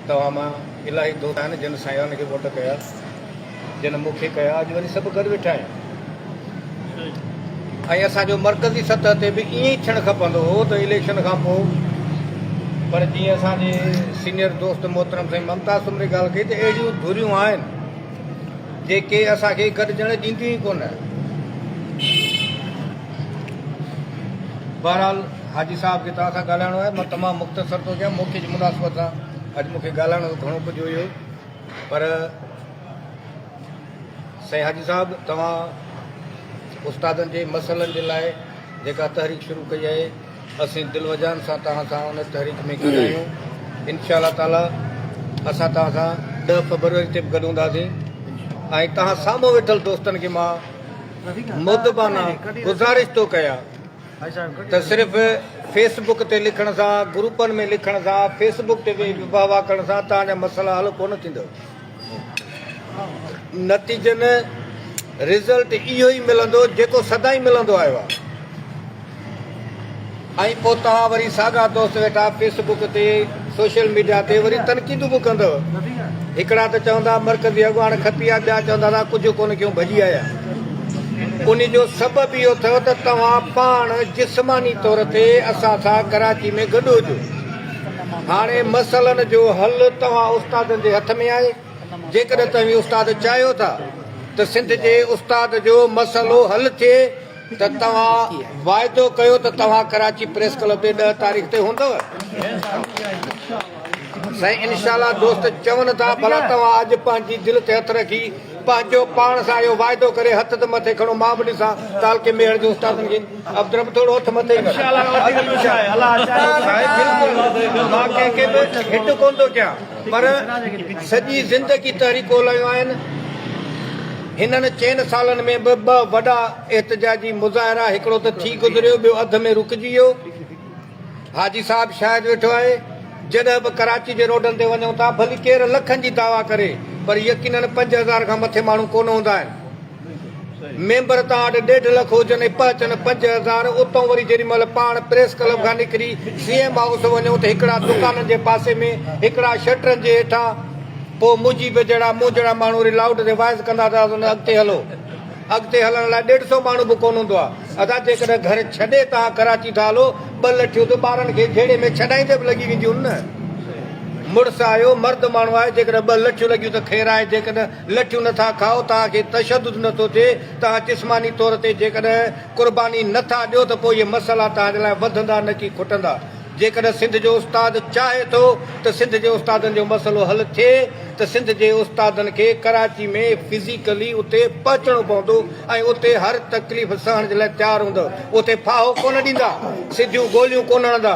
توهان مان الاهي دوست آهن جن سائين کي ووٽ ڪيا، جن مون کي ڪيا، اڄ وري سڀ گڏ ويٺا آهيون ۽ اسان جو مرڪزي سطح تي به ائين ئي ٿيڻ کپندو هو ته اليڪشن کان پوء، پر جيئن اسان جي سينيئر دوست محترم سائين ممتاز سومري ڳالهه ڪئي ته اهڙيون ڌريون آهن جيڪي اسان کي گڏجڻ ڏينديون ئي ڪونه. بهرحال حاجي صاحب کي توهان سان ڳالهائڻو آهي، مان تمام مختصر ٿو ڪيان، موقعي جي مناسبت سان اڄ مون کي ڳالهائڻو گهڻو ڪجهه هيو پر سائين حاجي صاحب توهان استادن جي مسئلن جي لاء جيڪا تحريڪ شروع ڪئي آهي اسين دل وجان سان توهان سان ان تحريڪ ۾ گڏ آهيون. انشاء الله تعالي اسان توهان سان ڏهه فبروري تي به گڏ هونداسين ۽ توهان سامهون ويٺل دوستن کي مان مودبانه گذارش ٿو ڪيان ته صرف فيس بڪ تي لکڻ سان، گروپن ۾ لکڻ سان، فيس بڪ تي ويهي واهه واهه ڪرڻ سان توهان جا مسئلا حل ڪونه ٿيندو. نتيجن رزلٽ اهو ئي ملندو جيڪو سدائين ملندو آيو آهي ۽ پوء توهان وري ساڳا دوست ويٺا فيس بڪ تي سوشل ميڊيا تي وري تنقيدون به ڪندؤ. هڪڙا ته چوندا مرڪزي اڳواڻ کپي آ ٻيا چوندا ته ڪجهه ڪونه ڪيون ڀڄي آيا. ان جو سبب اهو اٿئو ته توهان پاڻ جسماني طور تي اسان سان ڪراچي ۾ گڏ هجو. هاڻي مسئلن جو حل توهان استادن جي هٿ ۾ آهي. جيڪڏهن توهين استاد چاهيو ٿا ته سنڌ جي استاد جو مسئلو حل ٿئي ته توهان واعدو ڪيو ته توهان ڪراچي پريس ڪلب تي ڏهه تاريخ تي هوندؤ. سائين انشاء الله دوست چون ٿا ڀلا توهان اڄ پنهنجي دل تي هٿ رکي پنهنجو پاڻ سان اهو واعدو ڪري هٿ ته مٿي کڻو مان به ڏسان تعلقي ميهڙ جي استادن کي عبدالرب ٿورو هٿ مٿي ڪر. سائين بلڪل مان ڪنهن کي به هٽ ڪونه ٿو ڪيان پر سڄي زندگي تحريڪون هلايون آهن هنن چئن سالن ۾ به ٻه وڏا احتجاجي مظاهرا هڪڙو ته ٿي گذريو ٻيو اڌ ۾ رڪجي ويو. حاجي صاحب شاهد ويٺو آهي، جڏهن به ڪراچي جي روڊن تي وڃون ٿا، ڀلي ڪير لکن جي دعويٰ ڪري، پر يقينن 5000 کان مٿي ماڻهو ڪونه هوندا آهن. ميمبر تان وٽ ڏيڍ لک هجن ۽ پهچن 5000، اتئون وري جيڏي مهل پاڻ پريس ڪلب کان نڪري سي ايم هائوس وڃون ته هڪڙا دڪانن جي پاسي ۾، هڪڙا شٽرن جي هيٺان، پوء مجيب جهڙا مون جهڙا ماڻهو وري لائوڊ تي واعظ ڪندا ته اڳتي هلو. اڳتي هلڻ لاء ڏيڍ سئو ماڻهو به ڪونه هوندو آهي. ادا جيڪڏهن گهر ڇڏي توهان ڪراچي ٿا هلو، ٻه لٺيون ته ٻارن کي جهيڙي ۾ ڇڏائيندي به لڳي وينديون نه. مڙس آهيو، مرد ماڻهو آهيو، جيڪڏهن ٻه لٺيون لڳيون ته خير آهي، جيڪڏهن لٺيون نه ٿا کائو، توهان کي تشدد نه ٿو ٿئي، توهان جسماني طور تي جيڪڏهن قرباني نه ٿا ڏيو ته پوء اهي مسئلا توهان جي لاء وڌندا نه ڪي کٽندا. جيڪڏهن سنڌ جو استاد چاهي ٿو ته سنڌ جي استادن جو مسئلو حل ٿئي ته سنڌ جي استادن کي ڪراچي ۾ فزيڪلي اتي پهچڻو پوندو ۽ اتي هر تڪليف سهڻ جي لاء تيار هوندو. اتي ڦاهو ڪونه ڏيندا، سڌيون گوليون ڪونه هڻندا،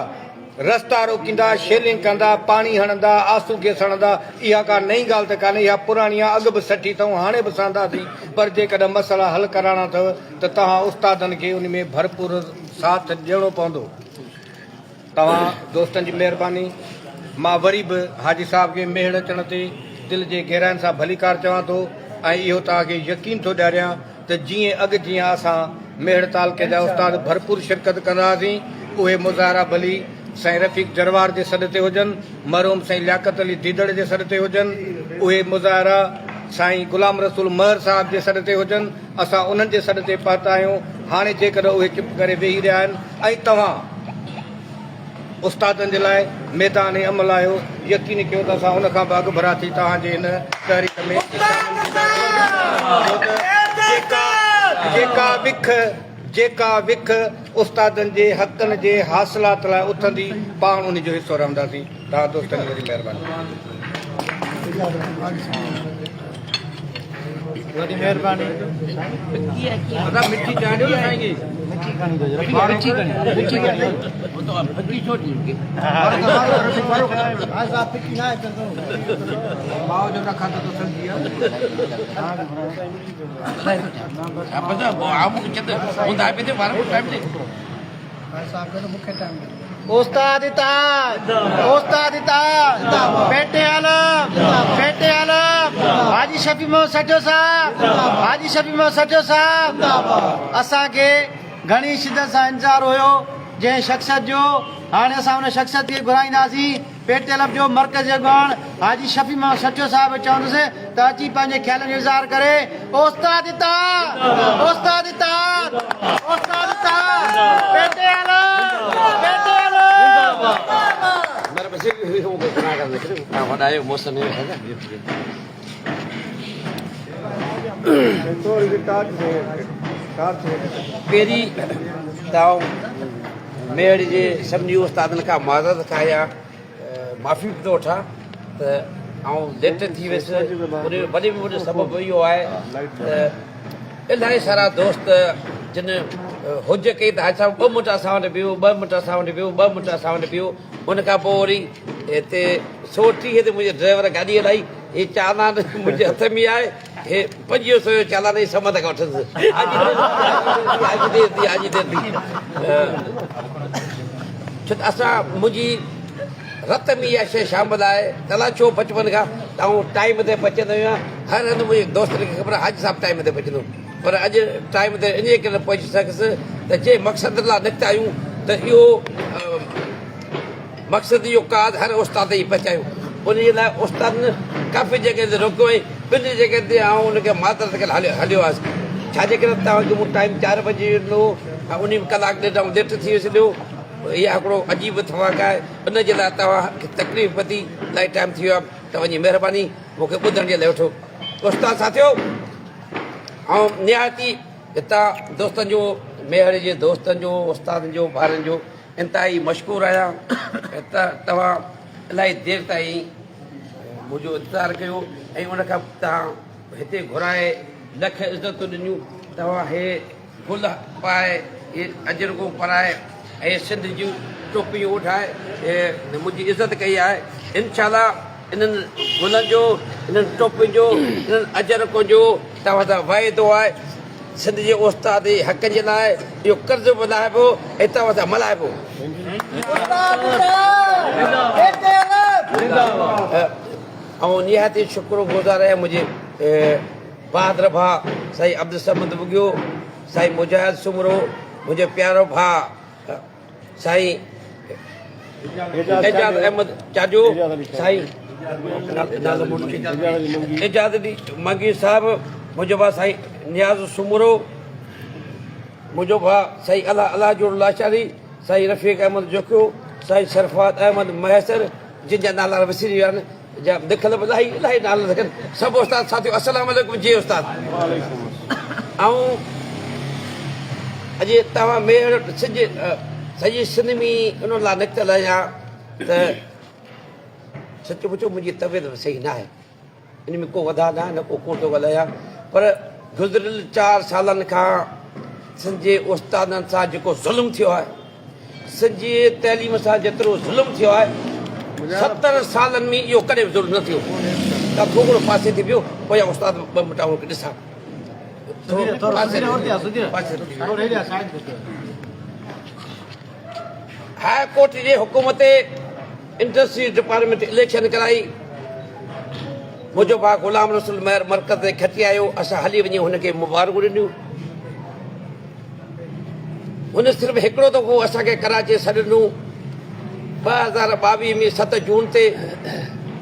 رستا روڪيندا، شيلنگ ڪندا، پاڻي هڻندا، آنسو گيس هڻندا. اها ڪا نئين ڳالهه ته ڪانهي، اها پراڻي آهي، اڳ به سٺي اٿئون، هاڻي به سهنداسين، پر جيڪڏهن مسئلا حل ڪرائڻا اٿو ته توهان استادن کي ان ۾ ڀرپور ساٿ ڏيڻو پوندو. توهان دوستن جي مهرباني. مان وري به حاجي صاحب کي ميهڙ اچڻ تي دل جي گهراين سان ڀليڪار چوان ٿو ۽ اهو توهان کي يقين ٿو ڏياريان ته جيئن اڳ جيئن اسان ميهڙ تعلقي جا استاد ڀرپور شرڪت ڪندا هئاسين اهي مظاهرا ڀلي سائين رفيق جروار جي سڏ تي هجن، مرحوم سائين لياقت علي ديدڙ جي سڏ تي هجن، اهي مظاهرا سائين غلام رسول مهر صاحب جي سڏ تي هجن، اسان انهن جي سڏ تي پهتا آهيون، هاڻي جيڪڏهن اهي چپ ڪري ويهي رهيا آهن ۽ توهان استادن جي لاء ميدان عمل آهيو، يقين ڪيو ته اسان ان کان به اڳڀرا ٿي توهان جي هن تحريڪ ۾ شامل ٿينداسين، ڇو ته جيڪا جيڪا وک جيڪا وک استادن جي حقن جي حاصلات لاء اٿندي پاڻ ان جو حصو رهنداسين، توهان دوستن جي وڏي مهرباني. وڏي مهرباني. ادا مٺي چانهه ڏيو نه سائين کي. مٺي کڻي ٿو مٺي کڻي مٺي کڻي ماء جو نه کاڌو ته سمجهي ويا. استاد اتحاد استاد اتحاد پيٽي عالم پيٽي عالم حاجي شفيع محمد سٺيو صاحب حاجي شفيع محمد سٺيو صاحب اسان کي گهڻي شدت سان انتظار هيو جنهن شخصيت جو هاڻي اسان ان شخصيت کي گهرائينداسين. پيٽيلف جو مرڪزي اڳواڻ حاجي شفيع محمد سٺيو صاحب کي چوندس ته اچي پنهنجي خيالن جو اظهار ڪري. استاد اتحاد! استاد اتحاد! استاد اتحاد! پيٽيلف! پيٽيلف! پهرين ته آئون ميهڙ جي سڀني استادن کان معذرت کان معافي به ٿو وٺان ته آئون ليٽ ٿي ويس. ان جو وڏي ۾ وڏو سبب اهو آهي ته الاهي سارا دوست جن حج ڪئي ته حاجي صاحب ٻه منٽ اسان وٽ بيهو، ٻه منٽ اسان وٽ بيهو، ٻه منٽ اسان وٽ بيهو. ان کان پوء وري هتي 130 تي منهنجي ڊرائيور گاڏي هلائي. هي چالان منهنجي هٿ ۾ آهي، هي 25 سو جو چالان هي سمت کان وٺندس. حاجي دير ٿي، حاجي دير ٿي، حاجي دير ٿي. ڇو ته اسان منهنجي رت ۾ اها شيء شامل آهي ته الائي ڇو بچپن کان ته آئون ٽائيم تي پهچندو آهيان. هر هنڌ منهنجي دوستن کي خبر آهي حاجي صاحب ٽائيم تي پهچندو. پر اڄ ٽائيم تي انهيء ڪري نه پهچي سگهيس ته جنهن مقصد لاء نڪتا آهيون ته اهو مقصد اهو ڪاز هر استاد تائين پهچايون. انهيء لاء استادن ڪافي جڳهين تي روڪيو ۽ ٻن جڳهين تي آئون ان کي معذرت ڪري هليو آيس. ڇا جي ڪري توهان کي مون ٽائيم چار بجي جو ڏنو هو ۽ انهي ۾ ڪلاڪ ڏيڍ آئون ليٽ ٿي ويس ڏيو. اها هڪڙو عجيب اتفاق آهي. ان جي لاء توهان کي تڪليف پتي. الائي ٽائيم ٿي ويو آهي. توهان جي مهرباني مون کي ٻڌڻ جي لاء وٺو. استاد ساٿيو! آئون نهايت ئي هتان دوستن جو، ميهڙ جي دوستن جو، استادن جو، ڀائرن جو انتهائي مشڪور آهيان ته توهان الاهي دير تائين منهنجو انتظار ڪيو ۽ ان کان توهان هتي گهرائي لک عزتون ڏنيون. توهان هي گل پائي، هي اجرڪون پرائي ۽ سنڌ جون ٽوپيون اوڍائي منهنجي عزت ڪئي آهي. انشاء الله انهن گلن جو، انهن ٽوپين جو، انهن اجرڪن جو توهان سان واعدو آهي. سنڌ جي استاد جي حقن جي لاء اهو قرض به لاهبو ۽ توهان سان ملهائبو. آئون نهايت ئي شڪر گذار آهيان منهنجي بهادر ڀاء سائين عبدالصمد ٻگهيو، سائين مجاهد سومرو، منهنجو پيارو ڀاء سائين اعجاز احمد چاجو، سائين اعجاز علي منگي صاحب، منهنجو ڀاء سائين نياز سومرو، منهنجو ڀاء سائين الله الله جوڙ لاشاري، سائين رفيق احمد جوکيو، سائين سرفراز احمد مهيسر، جن جا نالا وسري ويا آهن، جا لکيل به الاهي الاهي نالا لکن. سڀ استاد ساٿيو السلام عليڪم. جي استاد آئون اڄ توهان ميهڙ سج سڄي سنڌ ۾ ان لاء نڪتل آهيان ته سچ پڇو منهنجي طبيعت به صحيح نه آهي، ان ۾ ڪو وڌاء نه آهي نه ڪو ڪوڙ ٿو ڳالهايان، پر گذريل 4 سالن کان سنڌ جي استادن سان جيڪو ظلم ٿيو آهي، سنڌ جي تعليم سان جيترو ظلم ٿيو آهي، 70 سالن ۾ اهو ڪڏهن به ظلم نه ٿيو. ته ٿورو پاسي ٿي پيو پويان استاد ٻه منٽ آئون کي ڏسان. هاء ڪورٽ جي حڪم تي انڊسٽري ڊپارٽمينٽ اليڪشن ڪرائي. منهنجو ڀاء غلام رسول مهر مرڪز تي کٽي آيو. اسان هلي وڃي هن کي مبارڪون ڏنيون. هن صرف هڪڙو دفعو اسان کي ڪراچي سڏ ڏنو 2022 ۾ 7 جون تي.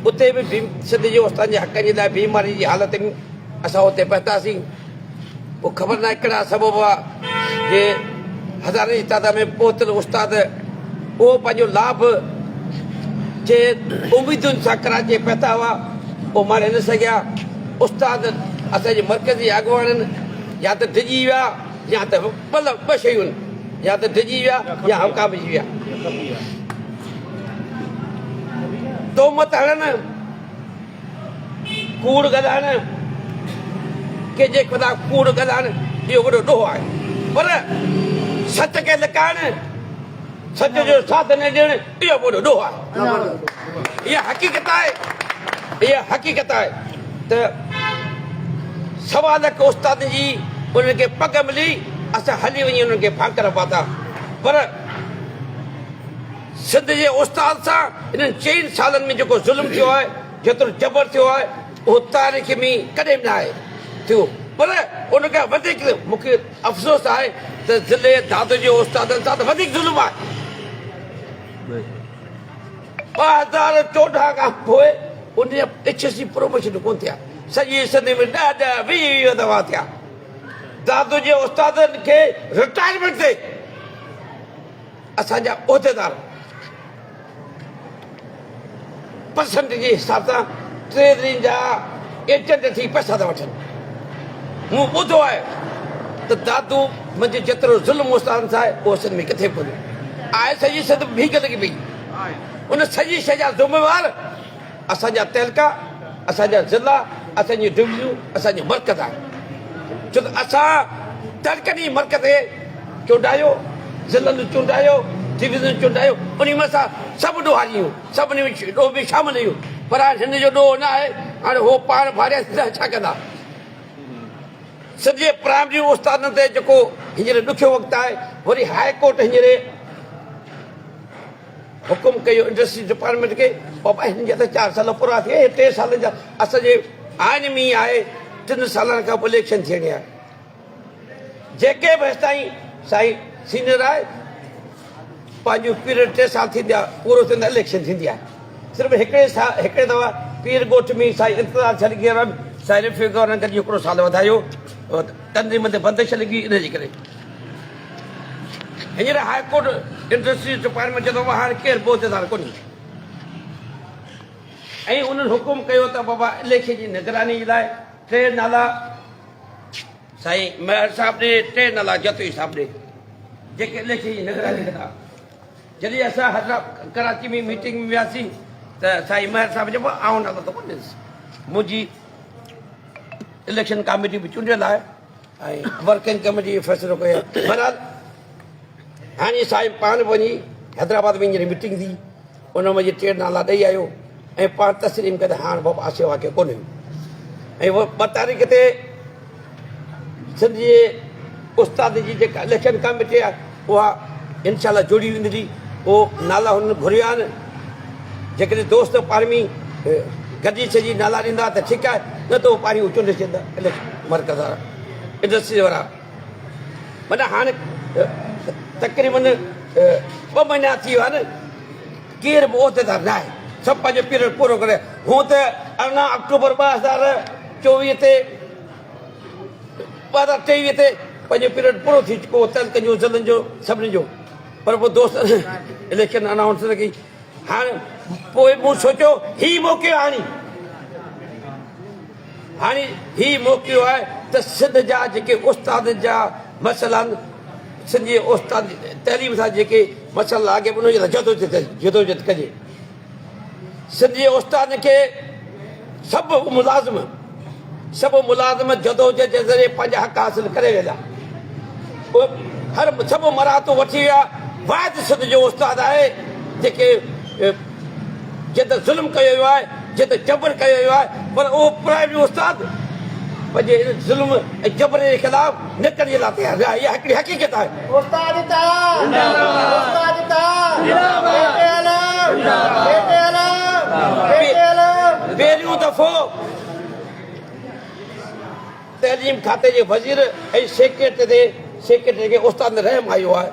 اتي به سنڌ جي استادن جي حقن جي لاء بيماري جي حالت ۾ اسان اتي پهتاسين. پوء خبر ناهي ڪهڙا سبب هئا جي هزارن جي تعداد ۾ پهتل استاد اهو پنهنجو لاڀ جي اميدن سان ڪراچي پهتا هئا اهو ماڻي نه سگهيا. استاد اسان جي مرڪزي اڳواڻن يا ته ڊڄي ويا يا ته ٻه شيون يا ته ڊڄي ويا يا هڪامجي ويا. تهمت هڻڻ، ڪوڙ ڳالهائڻ، ڪنهن جي خلاف ڪوڙ ڳالهائڻ اهو وڏو ڏوهه آهي، پر سچ کي لڪائڻ، سچ جو ساٿ نه ڏيڻ اهو به وڏو ڏوهه آهي. اها حقيقت آهي، اها حقيقت آهي ته سوا لک استادن جي انهن کي پڳ ملي، اسان هلي وڃي انهن کي ڀاڪر پاتا، پر سنڌ جي استاد سان انهن چئن سالن ۾ جيڪو ظلم ٿيو آهي، جيترو جبر ٿيو آهي، اهو تاريخ ۾ ڪڏهن به ناهي ٿيو. پر ان کان وڌيڪ مون کي افسوس آهي ته ضلعي دادو جي استادن سان ته وڌيڪ ظلم آهي. 2014 کان پوء ان جا ايڇ ايس سي پروموشن ڪونه ٿيا. سڄي سنڌ ۾ ڏهه ڏهه ويهه ويهه دفعا ٿيا. دادو جي استادن کي رٽائرمينٽ تي اسان جا عهديدار پرسنٽ جي حساب سان ٽريزرين جا ايجنٽ ٿي پئسا ٿا وٺن. مون ٻڌو آهي ته دادو منجهه جيترو ظلم استادن سان آهي اهو سنڌ ۾ ڪٿي به ڪونهي. آهي سڄي سنڌ ڀينگ لڳي پئي. ان سڄي شيء جا ذميوار اسان جا تعلقا، اسان جا ضلعا، اسان جون ڊويزنون، اسان جو مرڪز آهي. ڇو ته اسان تعلقن جي مرڪز کي چونڊايو، ضلعن جو چونڊايو، ڊويزن جو چونڊايو، انهي ۾ اسان سڀ ڏوهاري آهيون، سڀني ۾ ڏوهه ۾ شامل آهيون، پر هاڻي هن جو ڏوهه نه آهي، هاڻي هو پاڻ ڦاڙيا ته ڇا ڪندا؟ سڄي پرائمري استادن تي جيڪو هينئر ڏکيو وقت آهي، وري هاء ڪورٽ هينئر حڪم ڪيو انڊسٽري ڊپارٽمينٽ کي بابا هن جا ته چار سال پورا ٿي ويا ٽي سالن جا اسان جي آئين ۾ آهي ٽن سالن کان پوء اليڪشن ٿيڻي آهي جيڪي به هيستائين سائين سينئر آهي پنهنجو پيريڊ ٽي سال ٿيندا پورو ٿيندا اليڪشن ٿيندي آهي صرف هڪڙي سال هڪڙي دفعا پير ڳوٺ ۾ سائين انتظار ڇڏي وارن سائين رفيق وارن گڏجي هڪڙو سال وڌايو تنظيم تي بندش لڳي ان جي ڪري هينئر هاء ڪورٽ انڊسٽريز ڊپارٽمينٽ چيو ته هاڻ ڪير به عهديدار ڪونهي ۽ انهن حڪم ڪيو ته بابا اليڪشن جي نگراني جي لاء ٽي نالا سائين مهر صاحب ڏي، ٽي نالا جتوئي صاحب ڏي، جيڪي اليڪشن جي نگراني ڪندا. جڏهن اسان حضرت ڪراچي ۾ ميٽنگ ۾ وياسين ته سائين مهر صاحب چيو آئون نالو ته ڪونه ڏيندس، منهنجي اليڪشن ڪاميٽي به چونڊيل آهي ۽ ورڪنگ ڪميٽي جو فيصلو ڪيو. بهرحال هاڻي صاحب پاڻ وڃي حيدرآباد ۾ جڏهن ميٽنگ ٿي ان ۾ ٽي نالا ڏئي آيو ۽ پاڻ تسليم ڪيو ته هاڻ بابا اسين واقعي ڪونهيون ۽ ٻه تاريخ تي سنڌ جي استاد جي جيڪا اليڪشن ڪاميٽي آهي اها انشاء الله جوڙي ويندي. اهو نالا هنن گهريا آهن، جيڪڏهن دوست پاڻ ۾ گڏجي سڄي نالا ڏيندا ته ٺيڪ آهي، نه ته اهو پاڻ ئي چونڊي ڇڏيندا اليڪشن مرڪز وارا انڊسٽري وارا. معنيٰ هاڻي تقريبن ٻه مهينا ٿي ويا آهن ڪير به عهديدار نه آهي، سڀ پنهنجو پيريڊ پورو ڪري هونء ته 18 آڪٽوبر 2024 تي 2023 تي پنهنجو پيريڊ پورو ٿي چڪو هو تعلقن جو ضلعن جو سڀني جو، پر پوء دوست اليڪشن انائونس نه ڪئي. هاڻ پوء مون سوچيو هي موقعو آڻي هاڻي هي موقعو آهي ته سنڌ جا جيڪي استادن جا مسئلا آهن، سنڌ جي استاد تعليم سان جيڪي مسئلا لاڳاپيل انهن جي لاء جدوجهد ڪجي. سنڌ جي استادن کي سڀ ملازم سڀ ملازم جدوجهد جي ذريعي پنهنجا حق حاصل ڪري ويندا. هر سڀ مراعتون وٺي ويا. واحد سنڌ جو استاد آهي جيڪي جنهن تي ظلم ڪيو ويو آهي، جنهن تي جبر ڪيو ويو آهي، پر اهو پرائمري استاد پنهنجي ان ظلم ۽ جبر جي خلاف نڪرڻ جي لاء تيار نه آهي. اها هڪڙي حقيقت آهي. استاد اتحاد زنده باد، استاد اتحاد زنده باد، بي علم زنده باد، بي علم بي علم. پهريون دفعو تعليم کاتي جي وزير ۽ سيڪريٽري تي سيڪريٽري کي استاد رحم آيو آهي.